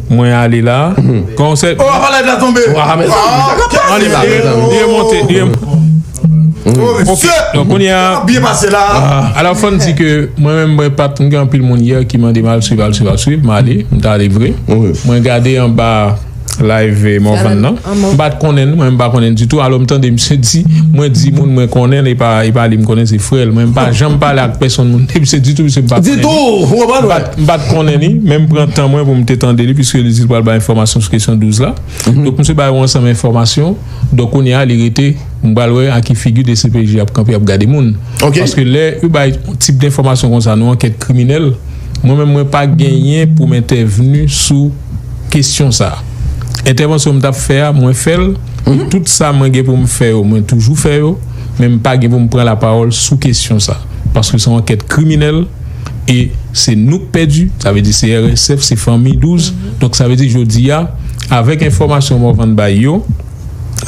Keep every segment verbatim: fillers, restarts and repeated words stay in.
Mwen ale la. Konsèy. Oh, apa live la tonbe? Li remonte, li remonte. Ok, donk kounye a, byen pase la. Alò, fò n di ke mwen menm, mwen pa t, m gen anpil moun yè ki mande m al swiv, al swiv, al swiv. M ale, m t ale vre. Mwen gade anba live, eh, Morvan nan. M pa t konnen l, mwen m pa konnen l ditou. Alò, m tande misye di, mwen di moun mwen konnen l, e pa, e pa li m konnen, se frè l. Mwen m pa janm pale ak pèsonn moun de misye ditou, misye m pa konnen li. Ditou, ou konprann, wè. M pa t, m pa t konnen li, men m pran tan mwen pou m te tande li, piske li di l pral bay enfòmasyon sou kesyon douz la. Donk, misye bay yon ansanm enfòmasyon. Donk, kounye a, li rete, m pral wè a ki figi D C P J ap kanpe, ap gade moun. Paske lè yo bay tip de enfòmasyon konsa, nan ankèt kriminèl, mwen menm, mwen pa genyen pou m entèvni sou kesyon sa a. Entèvansyon m t ap fè a, mwen fè l. Tout sa mwen gen pou m fè yo, mwen toujou fè yo. Men m pa gen pou m pran lapawòl sou kesyon sa a. Paske se yon ankèt kriminèl e se nou k pèdi. Sa vle di se R S F, se Fanmi douz. Donk sa vle di jodi a, avèk enfòmasyon Morvan bay yo,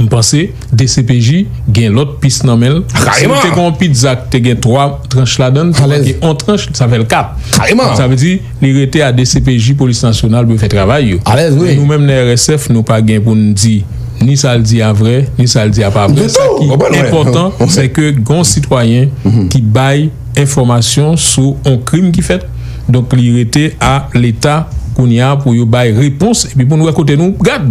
m panse D C P J gen lòt pis nan men l. Si l te gen yon pizza k te gen twa tranch ladan l, te manke yon tranch, sa fè l kat. Sa vle di, li rete a D C P J, Polis Nasyonal, pou yo fè travay yo. Men nou menm nan R S F, nou pa gen pou n di ni sa l di a vrè, ni sa l di a pa vrè. Sa ki enpòtan, se ke gen yon sitwayen ki bay enfòmasyon sou yon krim ki fèt. Donk, li rete a Leta kounye a pou yo bay repons, epi pou n wè kote nou gad.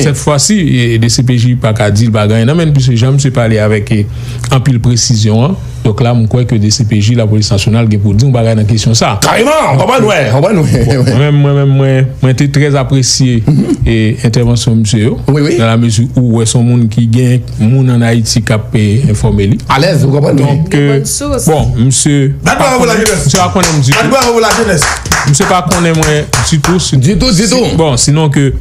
Sèt fwa si, e, D C P J pa ka di l pa gen anyen nan men l, piske jan misye pale avèk, e, anpil presizyon an. Donk la, m kwè ke D C P J, Lapolis Nasyonal, gen pou di yon bagay nan kesyon sa a. Kareman, w konprann, wè, w konprann, wè. Bon, mwen menm, mwen menm, mwen, mwen te trè apresye, e, entèvansyon misye yo, nan la mezi ou wè se yon moun ki gen moun ann Ayiti k ap, e, enfòme li. Alèz, ou konprann, wi. Donk, e, bon, misye, misye pa konnen m ditou. Misye pa konnen mwen ditou. Ditou, ditou. Bon, sinon ke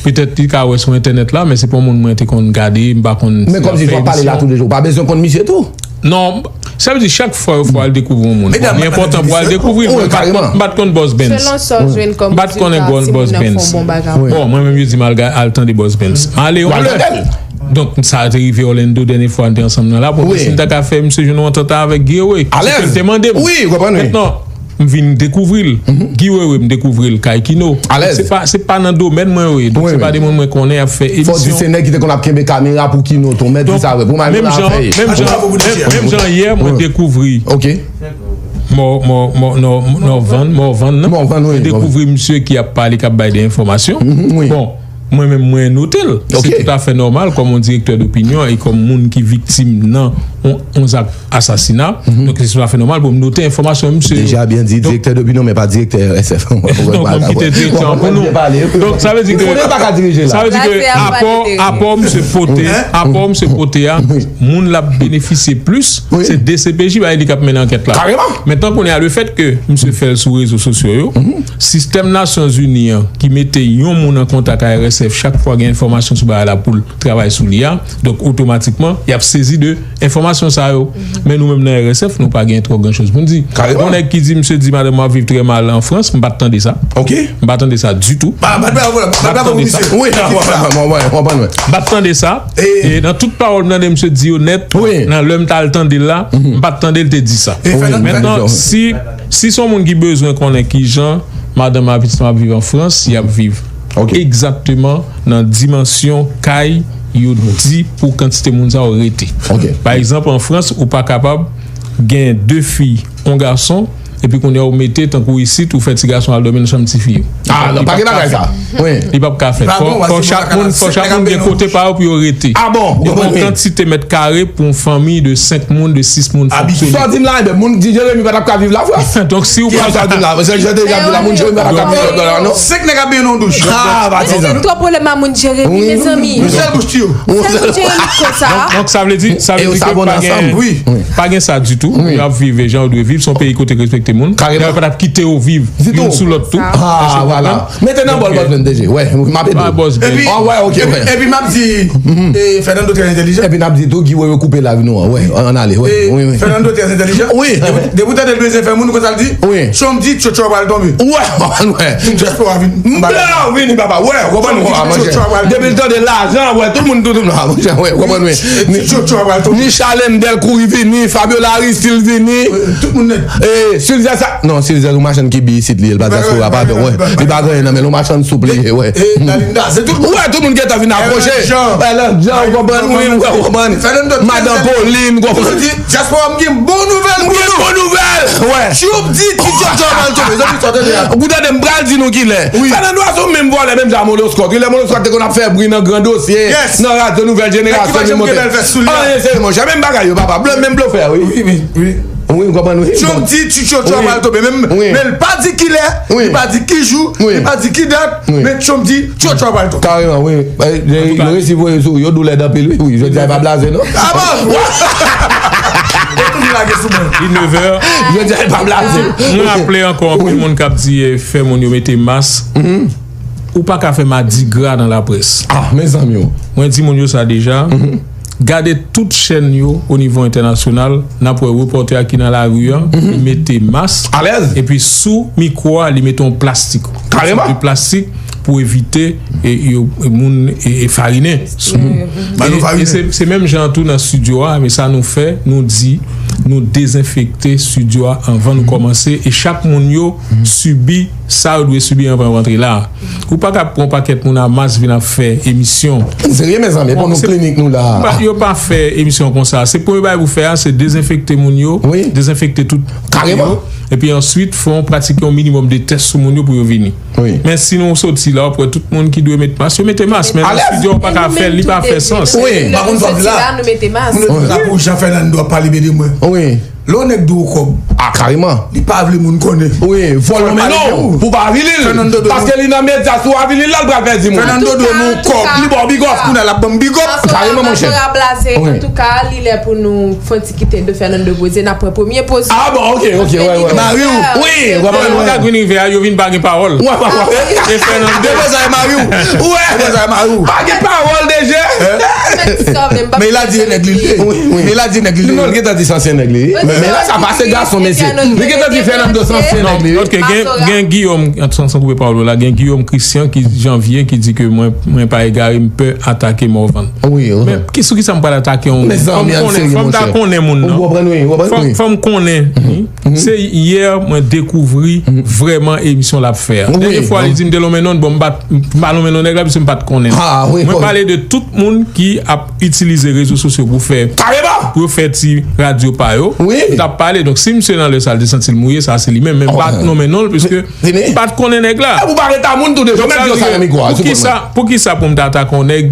petèt li ka wè sou entènèt la, men se pa yon moun mwen te konn gade, m pa konn. Men kòmsi fò w pale la toulejou, ou pa bezwen konn misye tou. Non, sa vle di chak fwa yo fò al dekouvri yon moun. Bon, li enpòtan pou al dekouvri l, men m pa t konn Boss Benz. M pa t konnen Boss Benz. Bon, mwen menm yo di m al, al tande Boss Benz. M ale yon lè. Donk, sa te rive Orlando dènye fwa n te ansanm nan la, pou m si m ta ka fè misye jwenn yon antant avèk Guy Wewe. Se ke l te mande m. Mentnan, m vin dekouvri l. Guy Wewe, m dekouvri l kay Kino. Se pa, se pa nan domèn mwen yo ye. Donk, se pa de moun mwen konnen ap fè emisyon. Fò di se nèg ki te konn ap kenbe kamera pou Kino tou, mèt di sa vre. Pou Mario la fè. Menm jan, menm jan yè, mwen dekouvri Mò, mò, mò, Nò-, Nòvann, Mòvann nan. Mwen dekouvri misye ki ap pale, k ap bay de enfòmasyon. Bon, mwen menm, mwen note l. Se toutafè nòmal, kòm yon direktè dopinyon e kòm moun ki viktim nan yon, yon zak asasina. Donk, se toutafè nòmal pou m note enfòmasyon misye yo. Deja byen di, direktè dopinyon, men pa direktè R S F. Donk, mwen kite direktè an pou nou. Donk, sa vle di ke, sa vle di ke apò, apò misye pote, apò misye pote a, moun l ap benefisye plis, se D C P J, bay li k ap mennen ankèt la. Mentnan, kounye a, lefèt ke misye fè l sou rezo sosyo yo, sistèm Nasyonzini an ki mete yon moun an kontak a R S F chak fwa gen enfòmasyon sou bagay la pou l travay sou li a, donk otomatikman, y ap sezi de enfòmasyon sa yo. Men nou menm nan R S F, nou pa gen twò gran choz pou n di. Yon nèg ki di, misye di madanm mwen ap viv trè mal an Frans, m pa t tande sa. M pa tande sa ditou. M pa t tande sa. M pa t tande sa. E nan tout pawòl m tande misye di yo nèt, nan lè m t al tande l la, m pa t tande l te di sa. Mentnan, si, si se yon moun ki bezwen konnen kijan madanm ak pitit mwen ap viv an Frans, y ap viv egzakteman nan dimansyon kay yo di pou kantite moun sa yo rete. Pa egzanp, an Frans, ou pa kapab gen de fi, yon gason, epi kounye a ou mete tankou isit, ou fè ti gason al dòmi nan chanm tifi yo. Ah, non, pa gen bagay sa. Li p ap ka fèt. Fò, fò chak moun, fò chak moun gen kote pa yo pou yo rete. Ah bon? Ou gen yon kantite mèt kare pou yon fanmi de senk moun, de sis moun fonksyone. Sa w di m la, ebyen, moun k di Jeremi pa t ap ka viv Lafrans. Donk, si ou pa sa w di m la, paske jan te ap di la, moun Jeremi pa t ap ka viv la, non? Senk nèg ap benyen nan yon douch. Ah, patizan. Gen twòp pwoblèm a moun Jeremi, mezanmi. Yon sèl bouch ti yo. Sèl moun Jeremi konsa. Donk, donk, sa vle di, sa vle di ke pa gen, pa gen sa ditou. Yo ap viv jan yo dwe viv. Se yon peyi kote k respekte moun. Yo pa t ap kite yo viv youn sou lòt tou. Ah, vwala. Mete nan bòl Boss Ben, D J. Wè, m ap ede w. Epi, ah, wè, ok, wè. Epi m ap di, eh, Fernando trè entèlijan. Epi n ap di tou, Guy Wewe koupe live nou an. Wè, ann ale, wè. Wi, wi. Fernando trè entèlijan. Wi. Depi, depi w tande l bezwen fè moun, ou konn sa l di? Wi. Chonm di, tchotcho a pral tonbe. Wè, wè. Diaspora vin. M bla vini, papa. Wè, ou konprann, wè, monchè. Depi l tande lajan, wè, tout moun, tout moun, ah, monchè, wè, ou konprann, wè. Ni, tchotcho a pral tonbe. Ni Charlene Del kouri vini, Fabiola Aristil vini. Tout moun nèt. Eh, Silvester sa, non, Silvester se yon machann kibi isit li ye, li pa dyaspora, padon, wè. Li pa gen anyen nan men l, yon machann soup li ye, wè. E Dalinda, se tout moun. Wè, tout moun gentan vin apwoche. Ellen Jean, ou konprann, wi, ou konprann. Madan Pauline, ou konprann. Dyaspora, m gen bon nouvèl pou nou. M gen bon nouvèl, wè. Tchoupdi, ti tchotcho pral tonbe. Zòt tande a. Ou tande, m pral di nou kilè. Fernando a se yon menm vòlè, menm jan Moloskòt. Kilè Moloskòt te konn ap fè bri nan gran dosye, nan radyo Nouvèl Jenerasyon, li monte. Anyen serye, monchè. Menm bagay yo, papa. Menm blofè, wi. Wi, wi. Wi, ou konprann, wi. Tchoupdi, ti tchotcho pral tonbe. Men, men l pa di kilè, li pa di ki jou, li pa di ki dat, men Tchoupdi, tchotcho pral tonbe. Kareman, wi. Yo resi voye sou yo doulè anpil, wi. Wi, jodi a, e pa blaze, non. Ah bon? Yo toujou lage sou mwen. Li nevè. Jodi a, e pa blaze. Mwen raple ankò, anpil moun k ap di, eh, fè moun yo mete mas. Ou pa ka fè madigra nan laprès. Ah, mezanmi, o. Mwen di moun yo sa deja. Gade tout chèn yo o nivo entènasyonal, n ap wè repòtè a ki nan lari a, li mete mas. Alèz. Epi sou mikwo a, li mete yon plastik. Kareman. Yon plastik pou evite e, yo, e moun e, e farinen. Sou. E, e se, se menm jan tou nan estidyo a, men sa nou fè, nou di, nou dezenfekte estidyo a anvan nou kòmanse, e chak moun yo sibi sa yo dwe sibi anvan yo rantre la. Ou pa ka pran pakèt moun a mas vin ap fè emisyon. Serye, mezanmi, bon, nou klinik nou la. Yo pa fè emisyon konsa. Se premye bagay pou fè a, se dezenfekte moun yo, dezenfekte tout. Kareman. Epi answit, fè yon pratike yon minimòm de tès sou moun yo pou yo vini. Men si nou soti la, w ap wè tout moun ki dwe met mas, yo mete mas. Men nan estidyo, w pa ka fè l, li pa fè sans. Wi, pa konn sa w di la. Moun yo di drapo Jean Fernando ap pale byen de mwen. Wi. Lè yon nèg di w kòb. Ah, kareman. Li pa vle moun konnen. Wi, vòlò men non, pou pa avili l. Paske li nan medya, si w avili l la, l pral pèdi moun. Fernando dwe nou kòb. Li ba w bigòf, kounye a l ap ban m bigòp. Kareman, monchè. Antouka, li lè pou nou fè yon ti kite de Fernando poze, n ap pran premye poz. Ah bon, ok, ok, wè, wè. Mari w. Wi, w ap wè. Mwen ka vin rive a, yo vin pa gen pawòl. Wè, wè, wè. E Fernando. Depoze a mari w. Wè. Depoze a mari w. Pa gen pawòl, D J. Men il a di nèg li ye. Wi, wi. Men il a di nèg li ye. Non, l gentan di se ansyen nèg li ye. Men la, sa pa se gason, mesye. Li gentan di Fernando se ansyen nèg li ye. Ok, gen, gen Guillaume, san, san koupe pawòl ou la, gen Guillaume Christian ki, Janvier, ki di ke mwen, mwen pa egare, m pè atake Morvan. Wi, wi. Men ki, sou ki sa m pral atake yon moun? Fò m konnen, fò m ta konnen moun nan. Fò, fò m konnen. Se yè mwen dekouvri vrèman emisyon l ap fè a. Dènye fwa li di m te lonmen non, bon, m pa t, m pa lonmen non nèg la, piske m pa t konnen. Mwen pale de tout moun ki ap itilize rezo sosyo pou fè, pou yo fè ti radyo pa yo. M t ap pale. Donk, si misye nan lè sa, l te santi l mouye, sa se li menm. Men m pa t lonmen non l, piske m pa t konnen nèg la. Ou pa ret a moun tou deja, ou menm di yo sa nan mikwo a, sou kont mwen. Poukisa, poukisa pou m ta atake yon nèg?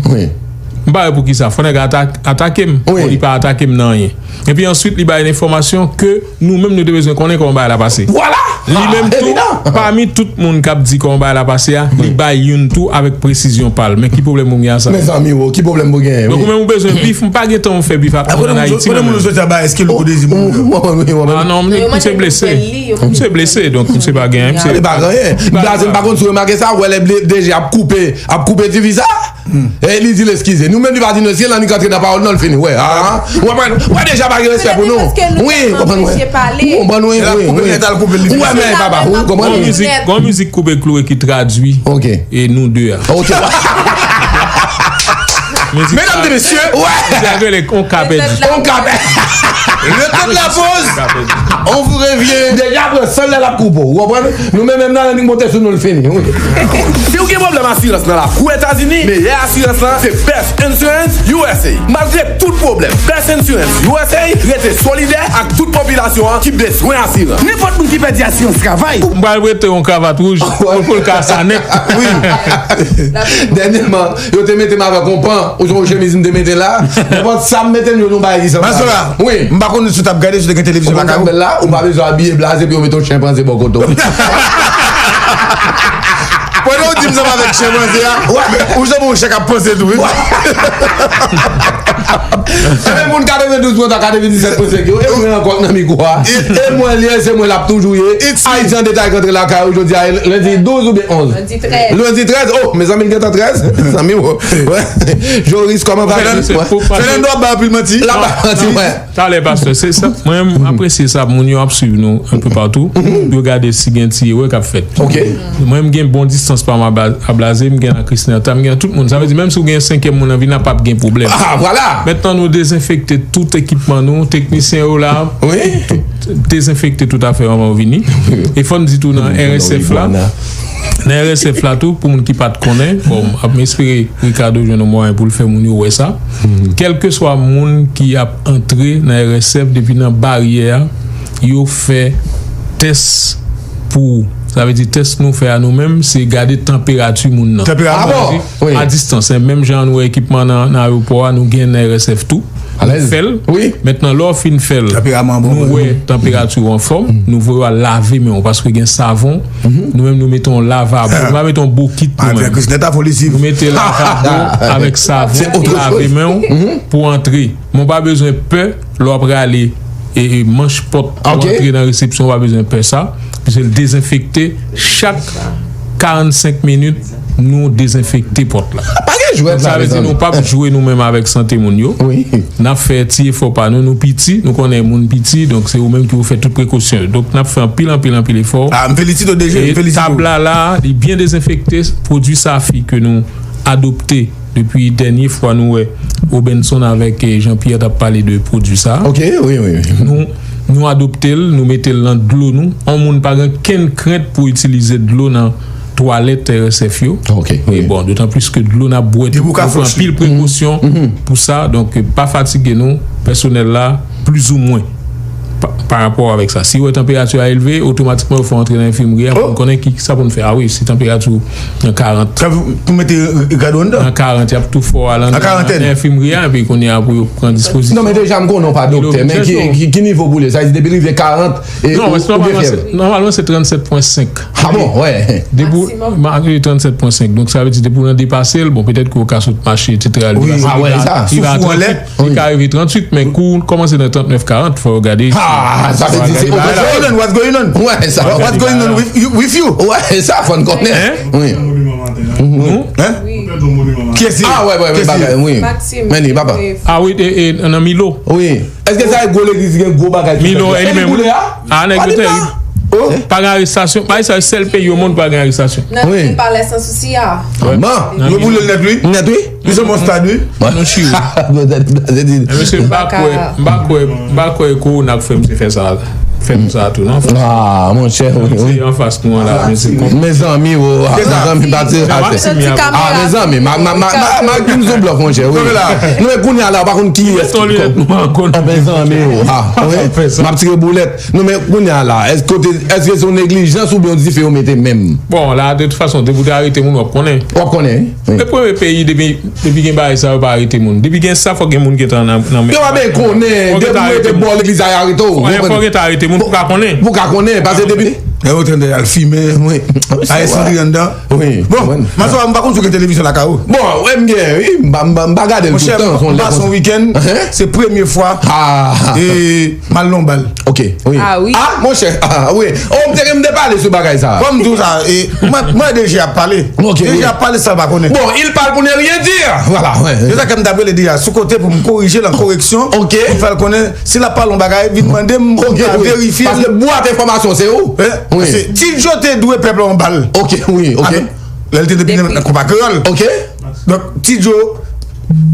M pa wè poukisa. Fò nèg la ata-, atake m. Bon, li pa atake m nan anyen. Epi answit, li bay enfòmasyon ke nou menm nou te bezwen konnen kòman bagay la pase. Vwala! Li menm tou, pami tout moun k ap di kòman bagay la pase a, li bay youn tou avèk presizyon pa l. Men ki pwoblèm pou m gen a sa? Mezanmi, wo, ki pwoblèm pou genyen? Donk, ou menm ou bezwen bif, m pa gen tan m fè bif ak moun ann Ayiti, mwen menm. Kote moun soti anba, èske l kou dezi moun yo? Ah non, m se blese. M se blese, donk m se pa genyen. M se pa genyen. M pa konn si w remake sa, ou wè lè D J ap koupe, ap koupe T V sa. E li di l eskize. Nou menm li pa di nou eskize, l annik antre nan pawòl non, l fini. Wè, ah, ah. Ou konprann? Wè, deja pa gen respè pou nou. Wi, ou konprann, wè. Ou konprann, wi, wi, wi. Ou wè, men papa, ou konprann? Gon mizik, gon mizik Koupe Kloure ki tradui e nou de a. Ok. Medam e mesye, wè. Sa rele on ka pèdi. On ka pèdi. Le temps de la pause, on vous revient. Deja pran san lè l ap koupe w, ou konprann? Nou menm, menm nan annik monte sou nou, l fini. Wi. Si w gen pwoblèm asirans nan lakou Etazini, meyè asirans lan se Best Insurance U S A. Malgre tout pwoblèm, Best Insurance U S A rete solidè ak tout popilasyon an ki bezwen asirans. Nenpòt moun ki pèdi asirans travay. M pral prete yon kravat wouj pou, pou l ka sa nèt. Wi. Dènyèman, yo te mete m avèk yon pan, ou se yon chemiz m te mete la. Nenpòt sa m mete m yo, nou bay li san. Wi. M pa konn si w t ap gade, si w te gen televizyon lakay ou. Ou pa bezwen abiye blaze pou yo mete yon chenpanze bò kote w. Pandan w di m sanm avèk chenpanze a, ou sanm yon chen k ap panse tou, wi. Se menm moun katrevendouz pwen twa, katrevendiznèf pwen senk yo, e mwen ankò k nan mikwo a. E mwen li ye, se mwen l ap toujou ye. Ayiti an detay k antre lakay ou jodi a, lendi douz oubyen onz? Lendi trèz. Lendi trèz, oh, mezanmi, l gentan trèz. Mezanmi, oh. Joris, kòman va? Fernando ap bay anpil manti. L ap bay manti, wè. Talè, pastè, se sa. Mwen, m apresye sa. Moun yo ap swiv nou un peu partout pou yo gade si gen ti erè k ap fèt. Ok. Mwen, m gen bon distans pa m Ba- a Blaze, m gen la Krisnèta, m gen tout moun. Sa vle di, menm si w gen senkyèm moun nan vil la, p ap gen pwoblèm. Ah, vwala! Mentnan, nou dezenfekte tout ekipman nou, teknisyen yo la, wi, tout, dezenfekte tout afè yo anvan yo vini. E fò n di tou nan R S F la, nan R S F la tou, pou moun ki pa t konnen, bon, m ap espere Ricardo jwenn yon mwayen pou l fè moun yo wè sa. Kèlkeswa moun ki ap antre nan R S F depi nan baryè a, yo fè tès pou ou. Sa vle di tès nou fè a nou menm, se gade tanperati moun nan. Tanperati. Ah bon? Wi. A distans, hein, menm jan nou wè ekipman nan, nan ayewopò a, nou gen nan R S F tou. Nou fè l. Wi. Mentnan, lè w fin fè l, nou wè tanperati w anfòm, nou voye w al lave men w, paske gen savon. Nou menm, nou mete yon lavabo. Nou pa mete yon bokit nou menm. Nou mete lavabo avèk savon pou lave men w, pou antre. Men w pa bezwen pè lè w ap rale e, e manch pòt pou antre nan resepsyon, w pa bezwen pè sa. Paske l dezenfekte chak karannsenk minit, nou dezenfekte pòt la. Pa gen jwèt la, mezanmi. Donk, sa vle di nou p ap jwe nou menm avèk sante moun yo. Wi. N ap fè ti efò pa nou, nou piti, nou konnen moun piti, donk se ou menm ki pou fè tout prekosyon yo. Donk, n ap fè anpil, anpil, anpil efò. Ah, m felisite w, D G, m felisite w. E tab la, la, li byen dezenfekte, pwodui Safi ke nou adopte depi dènye fwa nou wè Obenson avèk, eh, Jean-Pierre t ap pale de pwodui sa. Ok, wi, wi, wi. Nou, nou adopte l, nou mete l nan dlo nou. On moun pa gen kenn krent pou itilize dlo nan twalèt R S F yo. Ok, wi. E bon, dotan plis ke dlo n ap bwè tou, nou pran anpil prekosyon pou sa. Donk, pa fatige nou, pèsonèl la, plizoumwen. Pa, pa rapò avèk sa. Si yo wè tanperati a elve, otomatikman yo fè w antre nan enfimri a pou n konnen ki sa pou n fè. Ah wi, si tanperati w nan karant. Sa pou, pou mete Ricardo anndan? Nan karant, y ap tou fè w al anndan nan enfimri a, epi kounye a pou yo pran dispozisyon. Non, men deja m konnen w pa doktè, men ki, ki, ki nivo w boule? Sa vle di depi l rive karant, e ou, ou gen fyèv? Nòmalman, se trannsèt pwen senk. Ah bon, wè. Depi w, malgre trannsèt pwen senk. Donk, sa vle di depi w nan depase l, bon, petèt ke w ka sot mache, etsetera, li ka rive trantuit. Li ka rive trantuit, men kou w kòmanse nan trannèf, karant, fò yo gade. Ah, sa vle di se oto. What's going on? What's going on? Wè, sa. What's going on with you, with you? Wè, sa, fò n konnen. Wi. Kiyès li? Ah, wè, wè, wè, bagay, wi. Men li, papa. Ah, wi, e, e, nan Milo. Wi. Èske sa e gwo legliz ki gen gwo bagay? Milo, e li menm, wi. Ah, nèg yo tèrib. Pa gen arestasyon. Bagay sa, sèl peyi o mond pa gen arestasyon. Nan vil Palè Sansousi a. Manman, yo boule l nèt, wi. Nèt, wi. Li se yon stad, wi. Mwen chire. Mesye, m pa kwè, m pa kwè, m pa kwè kowona k fè misye fè sa, fè nou sa tou, non. Ah, monchè, wi, wi. Se anfas nou an la, mesye. Mezanmi, o, mezanmi, pa tire atè. Ah, mezanmi, ma, ma, ma, ma, ma, ma, m sou blòf, monchè, wi. Non, men kounye a la, ou pa konn kiyès ki kòb. Ah, mezanmi, o, ah, wi. M ap tire boulèt. Non, men kounye a la, èske, èske se yon neglijans oubyen yon dife yo mete menm? Bon, la, de tout fason, depi w te arete moun, w ap konnen. W ap konnen, wi. Se premye peyi, depi, depi gen bagay sa, yo pa arete moun. Depi gen sa, fòk gen moun ki te nan, nan men. Yo pa bezwen konnen, depi w rete bò legliz la, y arete w. Fòk, fòk yo te arete moun pou ka konnen. Pou ka konnen, paske depi. E yo tande al fimen. Wi. Ay, santi anndan. Wi. Bon, Maswa, m pa konn si w gen televizyon lakay ou. Bon, wè, m gen, wi, m pa, m pa, m pa gade l toutan, m pase yon wikenn, se premye fwa. Ah. E M al nan yon bal. Ok, wi. Ah, wi. Ah, monchè, ah, wi. Oh, m te, m te pale sou bagay sa. Kòm m di w sa, e, mwen, mwen deja ap pale. Ok, wi. Deja ap pale san l pa konnen. Bon, il parle pour ne rien dire. Voilà, wi. Se sa ke m t ap rele deja sou kote pou m korije l an koreksyon. Ok. Pou m fè l konnen, si l ap pale yon bagay, vin mande m pou m ka verifye l. Paske bwat enfòmasyon, se ou. Wi. Paske Ti Djo te dwe pèp la yon bal. Ok, wi, ok. Lè l te depi nan konpa kreyòl. Ok. Donk, Ti Djo,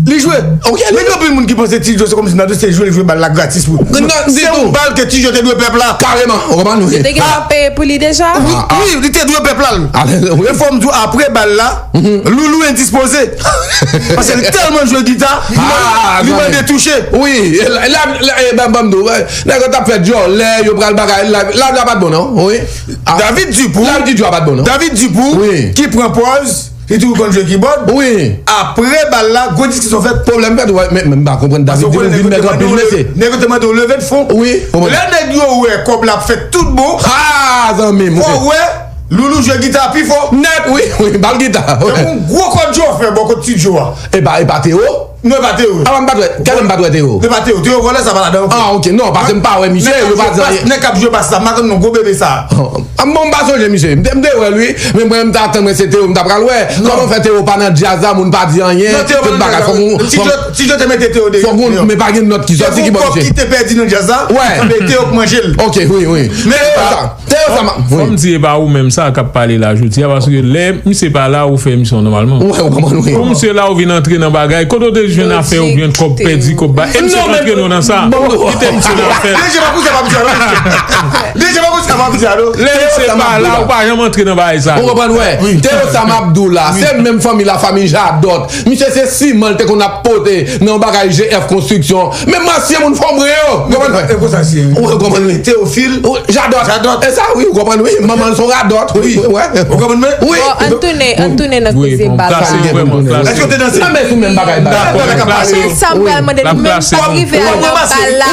li jwe. Ok, men gen anpil moun ki panse Ti Djo se kòmsi nan dosye jwe, li jwe bal la gratis pou. Non, ditou. Se yon bal ke Ti Djo te dwe pèp la. Kareman, ou konprann, wi. Li te gentan peye pou li deja? Wi, wi, li te dwe pèp la. E fò m di w, apre bal la, Loulou endispoze. Paske li tèlman jwe gita, li mande, li mande touche. Wi, e la, la, e, ban, ban m di w, nèg yo t ap fè djòlè, yo pral bagay, la, la, la pa t bon, non, wi. David Dupou. David Dupou pa t bon, non. David Dupou, wi, ki pran pòz, li toujou konn jwe kibòd. Wi. Apre bal la, gwo diskisyon fèt. Pwoblèm fèt, wè, men, men m pa konprann David Dupou vin mèt anpil, mesye. Nèg yo te mande w leve l fon. Wi. Lè nèg yo wè kòb la ap fèt tout bon. Ha, zanmi m. Fò w wè, Loulou jwe gita pi fò. Nèt, wi, wi, bal gita. Tankou yon gwo kòd jofè bò kot Ti Djo a. E pa, e pa Teo? Non, e pa Teo. A, m pa t wè. Kèlè m pa t wè Teo? E pa Teo. Teo vòlè sa pa ladan. Ah, ok. Non, paske m pa wè misye, yo pa di anyen. Nèg k ap jwe bas la, m pa konn non gwo bebe sa. Ah, bon, m pa sonje misye. M te, m te wè l, wi. Men mwen, m t ap tann mwen se Teo m ta pral wè. Kòman fè Teo pa nan djaz la, moun pa di anyen? Non, Teo pa nan djaz la. Ti Djo, Ti Djo te mete Teo deyò. Fòk moun, men pa gen nòt ki sòti ki bò misye. Gen yon kòb ki te pèdi nan djaz la. Wè. Sanble Teo k manje l. Ok, wi, wi. Men Teo sa. Fò m di e pa ou menm sa k ap pale la jodi a, paske lè misye pa la, ou fè emisyon nòmalman. Pou misye la, ou vin antre nan bagay, kote w te jwenn afè, ou jwenn kòb pèdi, kòb bay. E misye rantre nou nan sa. Kite misye nan afè. Deje pa konsa m ap di a non. Deje pa konsa m ap di a non. Lè misye pa la, ou pa janm antre nan bagay sa. Ou konprann, wè. Teo, sa m ap di w la, se menm fanmi la, fanmi Jadòt. Misye se siman l te konn ap pote nan yon bagay G F Konstriksyon. Menm ansyen moun fòmre yo. Ou konprann, wè. E pou sa, si. Ou konprann, wi. Teofil. Jadòt. Jadòt. E sa, wi, ou konprann, wi. Manman l se yon radòt. Wi. Ou konprann, men? Wi. Bon, ann tounen, ann tounen nan koze bal la. Èske w te danse? Nan men sou menm bagay bal la. Sa m pral mande nou menm, kòman rive a nan bal la,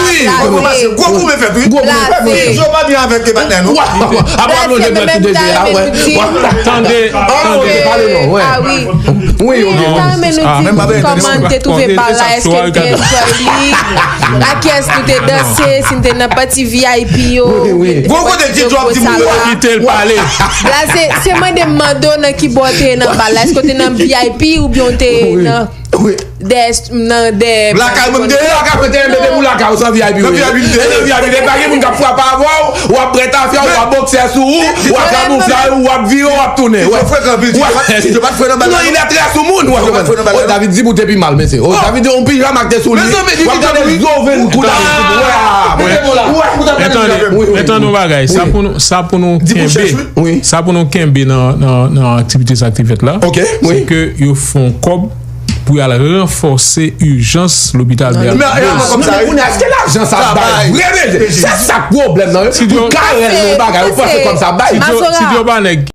blaze. Gwo koupe fèt, wi. Gwo koupe fèt, wi. Yo pa byen avèk patnè nou. Apre w ap lonje dwèt sou deje a, wè. Tande, tande. Pale non, wè. Ah wi. Wi, ok. Mwen ta renmen nou di kòman n te twouve bal la, èske n te enjoy li, a kiyès nou te danse, si n te nan pati V I P yo, oubyen n te pati yo gwo sala. Kite l pale. Blaze, se mande m mande w nan ki bò w te ye nan bal la, èske w te nan V I P oubyen w te nan dèyè, nan dèyè. Lakay mwen m te ye. Lakay mwen te ye, mete pou lakay ou san V I P. Nan V I P m te ye. E nan V I P, pa gen moun k ap frape avè w, w ap bwè tafya, w ap bòksè sou ou, w ap kamouflay ou, w ap vire, w ap tounen. Tito frekan anpil, Tito pa t fre nan bal la. Non, il est très soumoun. Tito pa t fre nan bal la. David di pou te pi mal, mesye. David di yon pijama k te sou li. W ap gade zo venn kou David. Wè, wè. Men tande yon bagay, sa pou nou, sa pou nou kenbe, sa pou nou kenbe nan, nan, nan aktivite sa k te fèt la, se ke yo fè yon kòb pou y al ranfòse ijans lopital Bèl. Men kounye a, èske lajan sa ap bay vre, mesye? Se sa k pwoblèm nan, wi. Pou Karèl, yon bagay, ou panse kòb sa ap bay? Sidyo pa nèg.